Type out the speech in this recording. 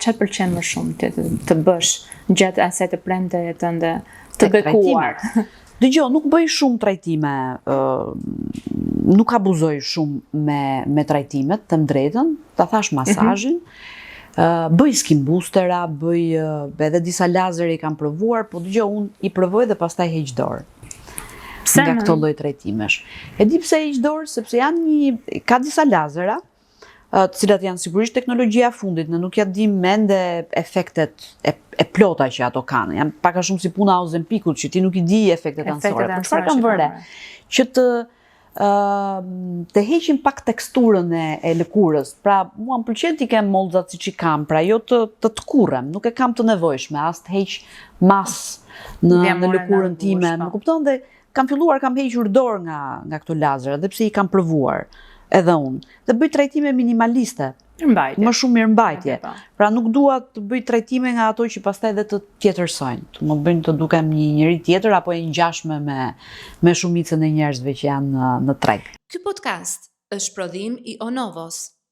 Çfarë pëlqen më shumë ti të, të bësh gjatë asaj të premteje tënde të bekuar? Dëgjo, nuk bëj shumë trajtime, uh, nuk abuzoj shumë me, me trajtimet, të them drejtën, ta thash mhm. masazhin, mm -hmm. uh, bëj skin boostera, bëj uh, edhe disa lazer i kam provuar, po dëgjo, unë i provoj dhe pastaj heq dorë. Pse nga këto lloj trajtimesh. E di pse heq dorë, sepse janë një, ka disa lazera, të cilat janë sigurisht teknologjia e fundit, ne nuk ja dimë ende efektet e, e plota që ato kanë. Janë pak a shumë si puna e Ozempikut që ti nuk i di efektet anësore. Po çfarë kam vënë re? Që të të heqin pak teksturën e, e lëkurës. Pra, mua më pëlqen t'i kem mollzat siç i kam, pra jo të të tkurrem, nuk e kam të nevojshme as të heq masë në në lëkurën time. Më po. kupton dhe Kam filluar kam hequr dorë nga nga këto lazera, edhe pse i kam provuar edhe unë. Dhe bëj trajtime minimaliste. Mirëmbajtje. Më shumë mirëmbajtje. Po. Pra nuk dua të bëj trajtime nga ato që pastaj dhe të tjetërsojnë, të më bëjnë të dukem një njeri tjetër apo e ngjashme me me shumicën e njerëzve që janë në, në treg. Ky podcast është prodhim i Onovos.